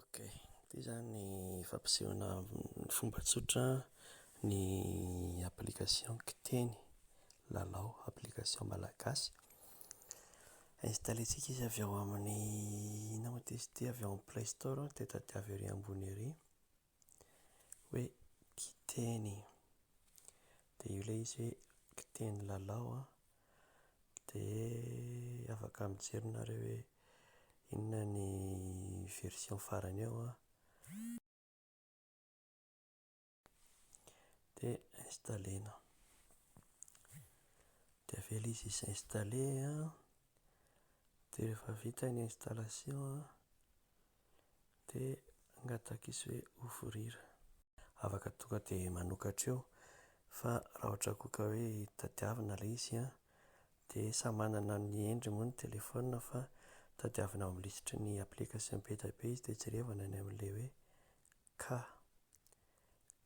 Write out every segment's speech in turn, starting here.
Ok, ity izany ny fampisehoana amin'ny fomba tsotra ny application Kiteny Lalao, application malagasy. Installer-tsika izy avy ao amin'ny, inona moa ity izy ity, avy ao amin'ny Play Store dia tadiavo ery ambony ery hoe Kiteny. Dia io ilay izy hoe Kiteny Lalao an. Dia afaka mijery nareo hoe inona ny version farany eo an. Dia installer-na. Dia avela izy hi-s'installer an. Dia rehefa vita ny installation an, dia angataka izy hoe ouvrir. Afaka tonga dia manokatra eo fa raha ohatra koa ka hoe tadiavina ilay izy an, dia samy manana ny endriny moa ny telephone fa tadiavina ao amin'ny lisitry ny application be dia be izy dia jerevana any amin'ilay hoe K,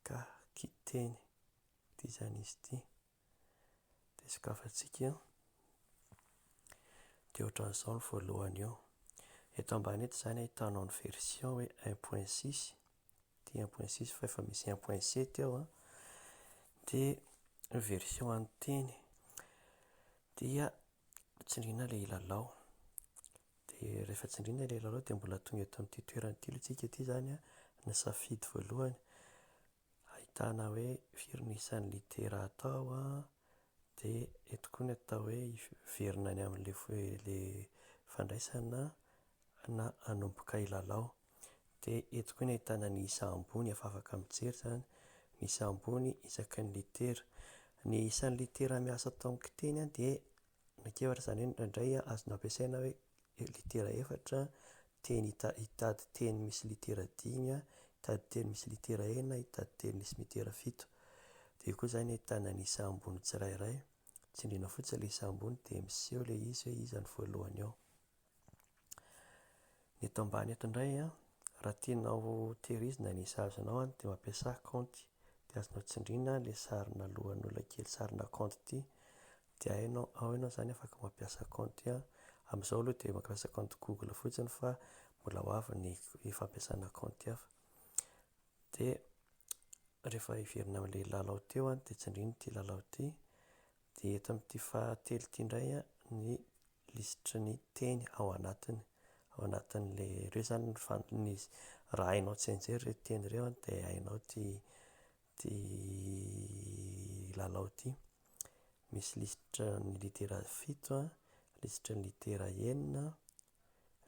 K, Kiteny, ity izany izy ity. Dia sokafantsika io. Dia ohatran'izao ny voalohany eo. Eto ambany eto izany ahitanao ny version hoe 1.6. Ity 1.6 fa efa misy 1.7 eo an. Dia ny version an'ny teny dia tsindriana ilay lalao. Dia rehefa tsindriana ilay lalao dia mbola tonga eto amin'ity toerana ity aloha tsika ity izany an, ny safidy voalohany. Ahitana hoe firy ny isan'ny litera atao an, dia eto koa ny atao hoe hiverina any amin'ilay fandraisana na hanomboka hilalao. Dia eto koa ny ahitana ny isa ambony efa afaka mijery izany, ny isa ambony isaky ny litera. Ny isan'ny litera miasa ato amin'ny kiteny an dia anankiefatra izany hoe indraindray azonao ampiasaina hoe litera efatra, teny hitady teny misy litera dimy, hitady teny misy litera enina, hitady teny misy litera fito. Dia io koa izany ahitana ny isa ambony tsirairay. Tsindriana fotsiny ilay isa ambony dia miseho ilay izy hoe iza no voalohany ao. Ny eto ambany eto indray, raha tianao tehirizina ny isa azonao dia mampiasà kaonty. Dia azonao tsindriana ilay sarina lohan'olona kely sarina kaonty ity Dia hainao, ao ianao izany afaka mampiasa kaonty an. Amin'izao aloha dia mampiasa kaonty Google fotsiny fa mbola ho avy ny fampiasana kaonty hafa. Dia rehefa hiverina amin'ilay lalao teo an, dia tsindrina ity lalao ity. Dia eto amin'ity fahatelo ity indray an, ny lisitry ny teny ao anatiny. Ao anatin'ilay, ireo izany ny fan-, ny raha hainao tsianjery ireo teny ireo an, dia hainao ity ity lalao ity. Misy lisitra ny litera fito, lisitry ny litera enina,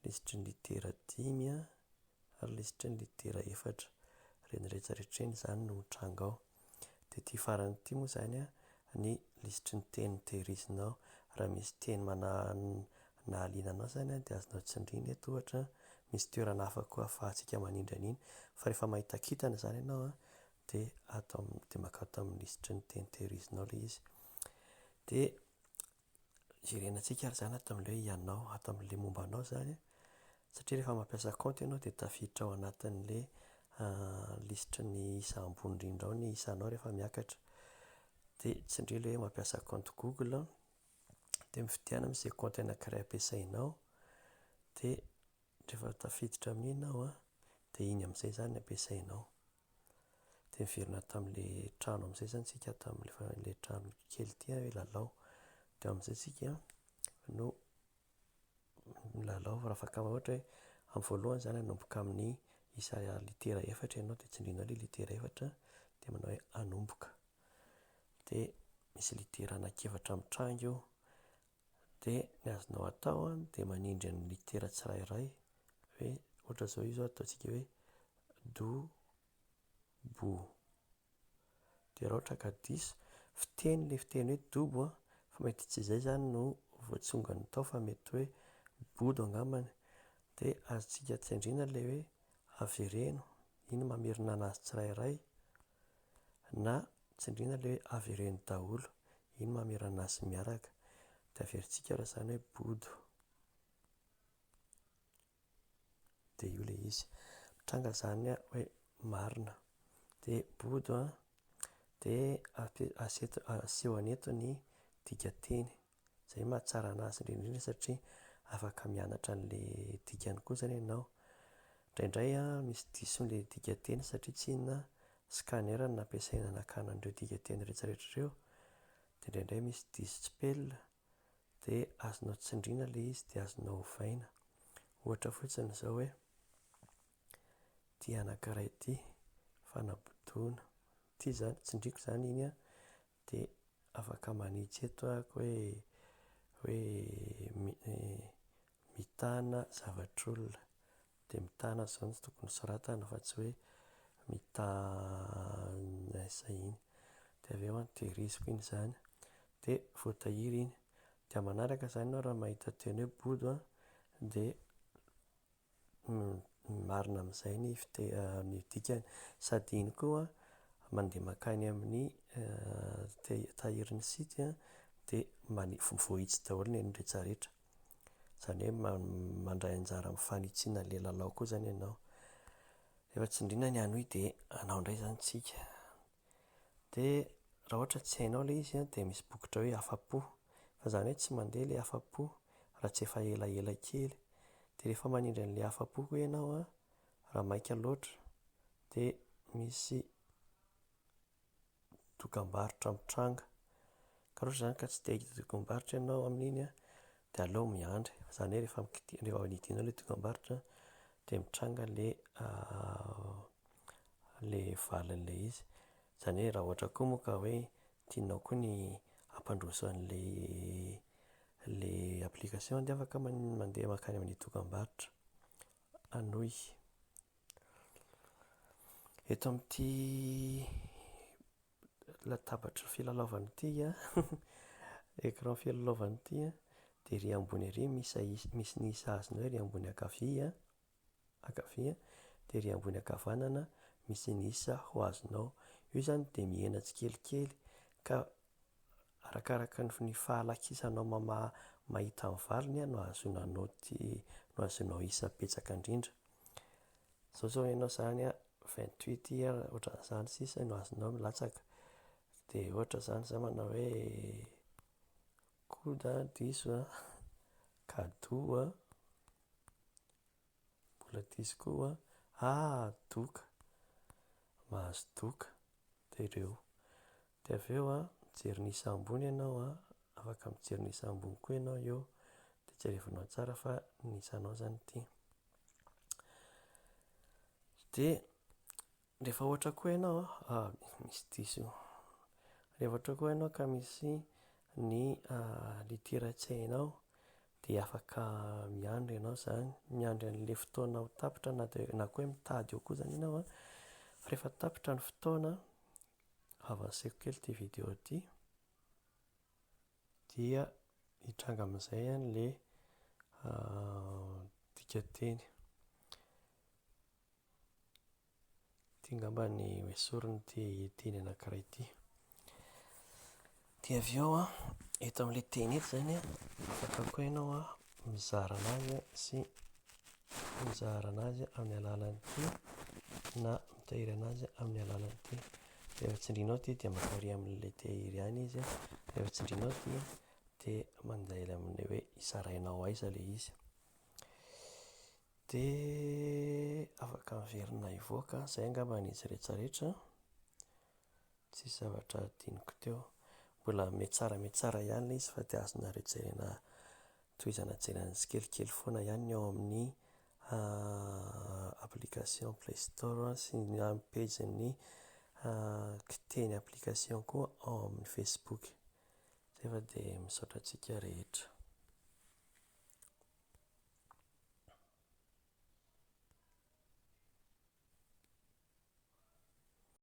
lisitry ny litera dimy ary lisitry ny litera efatra. Ireny rehetra rehetra ireny izany no mitranga ao. Dia ity farany ity moa izany ny lisitry ny teny tehirizina ao. Raha misy teny nahaliana anao izany dia azonao tsindriana eto ohatra. Misy toerana hafa koa ahafahantsika manindry an'iny. Fa rehefa mahita kintana izany ianao dia ato amin'ny, dia mankato amin'ny lisitry ny teny tehirizinao ilay izy. Dia jerenantsika ary izany ato amin'ilay hoe ianao, ato amin'ilay momba anao izany, satria rehefa mampiasa kaonty ianao dia tafiditra ao anatin'ilay lisitry ny isa ambony indrindra ao ny isanao rehefa miakatra. Dia tsindrio ilay hoe mampiasa kaonty Google, dia mifidiana amin'izay kaonty anankiray ampiasainao, dia rehefa tafiditra amin'iny ianao an, dia iny amin'izay izany no ampiasainao. Dia miverina ato amin'ilay trano amin'izay izany isika, ato amin'ilay trano kely ity hoe lalao. Dia ao amin'izay isika no milalao. Raha afaka ohatra hoe amin'ny voalohany izany hanomboka amin'ny isa litera efatra ianao dia tsindrinao ilay litera efatra dia manao hoe hanomboka. Dia misy litera anankiefatra mitranga eo. Dia ny azonao atao dia manindry ny litera tsirairay hoe ohatra izao io izao ataontsika hoe do bo. Dia raha ohatra ka diso, fiteny ilay fiteny hoe dobo an, fa mety tsy izay izany no voatsongany tao fa mety hoe bodo angambany. Dia azontsika tsindriana ilay hoe avereno, iny mamerina anazy tsirairay na tsindriana ilay hoe avereno daholo, iny mamerina anazy miaraka. Dia averintsika raha izany hoe bodo. Dia io ilay izy. Mitranga izany hoe marina. Dia bodo an, dia asehony eto ny dikanteny. Izay mahatsara anazy indrindra indrindra satria afaka mianatra an'ilay dikany koa izany ianao. Indraindray misy diso ilay dikanteny satria tsy inona scanner no nampiasaina nakana an'ireo dikanteny rehetra rehetra ireo. Dia indraindray misy diso tsipelina dia azonao tsindriana ilay izy dia azonao ovaina. Ohatra fotsiny izao hoe ity anankiray ity, fanabodoana. Ity izany, tsindriako izany iny an, dia afaka manitsy eto aho hoe hoe mitana zavatr'olona. Dia mitana izao no tokony soratana fa tsy hoe mitana aiza iny. Dia avy eo an, tehiriziko iny izany. Dia voatahiry iny. Dia amin'ny manaraka izany ianao raha mahita teny hoe bodo an, dia marina amin'izay ny fite- ny dikany. Sady iny koa mandeha mankany amin'ny tahirin'ny site an, dia mani- voahitsy daholo ny an'ny rehetrarehetra. Izany hoe mandray anjara amin'ny fanitsiana ilay lalao koa izany ianao. Rehefa tsindriana ny hanohy dia hanao indray izany tsika. Dia raha ohatra tsy hainao ilay izy an, dia misy bokotra hoe afa-po. Fa izany hoe tsy mandeha ilay afa-po raha tsy efa elaela kely. Dia rehefa manindry an'ilay afa-po koa ianao an, raha maika loatra dia misy dokam-barotra mitranga. Ka raha ohatra izany ka tsy te hahita dokam-barotra ianao amin'iny an, dia aleo miandry. Izany hoe rehefa mikiti- rehefa nidinao ilay dokam-barotra dia mitranga ilay ilay valin'ilay izy. Izany hoe raha ohatra koa moa ka hoe tianao koa ny hampandroso an'ilay ilay application dia afaka mandeha mankany amin'ny dokam-barotra. Hanohy. Eto amin'ity latabatra filalaovana ity an, écran filalaovana ity an, dia ery ambony ery misy misy ny isa azonao ery ambony ankavia an. ankavia, dia ery ambony ankavanana misy ny isa ho azonao. Io izany dia mihena tsikelikely ka arakaraka ny fahalakisanao mamaha mahita ny valiny no ahazoana naoty, no ahazoanao isa betsaka indrindra. Izao izao ianao izany an, 28 ohatran'izany sisa no azonao milatsaka. Dia ohatra izany izaho manao hoe koda diso an, kadoa an. Mbola diso koa ah! Doka! Mahazo doka dia ireo. Dia avy eo an, mijery ny isa ambony ianao an, afaka mijery ny isa ambony koa ianao eo, dia jerevinao tsara fa ny isanao izany ity. Dia Rehefa ohatra koa ianao ah, misy diso io. Rehefa ohatra koa ianao ka misy ny litera tsy hainao dia afaka miandry ianao izany, miandry an'ilay fotoana ho tapitra na dia na koa hoe mitady eo koa izany ianao an. Fa rehefa tapitra ny fotoana, avanceko kely ity vidéo ity, dia hitranga amin'izay ilay dikanteny. Ity angamba ny hoesorina ity teny anankiray ity. Dia avy eo an, eto amin'ilay teny eto izany an, afaka koa ianao an mizara anazy sy mizara anazy amin'ny alalan'ity na mitahiry anazy amin'ny alalan'ity. Rehefa tsindrinao ity dia maka ary amin'ilay tahiry ihany izy an. Rehefa tsindrinao ity dia mandeha amin'ilay hoe zarainao aiza ilay izy. Dia afaka miverina hivoaka, izay angamba ny izy rehetra rehetra. Tsisy zavatra adinoko teo. Mbola mihetsara mihetsara ihany ilay izy fa dia azonareo jerena, tohizana jerena tsikelikely foana ihany ny ao amin'ny application Play Store sy ny amin'ny pejin'ny Kiteny application koa ao amin'ny Facebook. Izay fa dia misaotra antsika rehetra.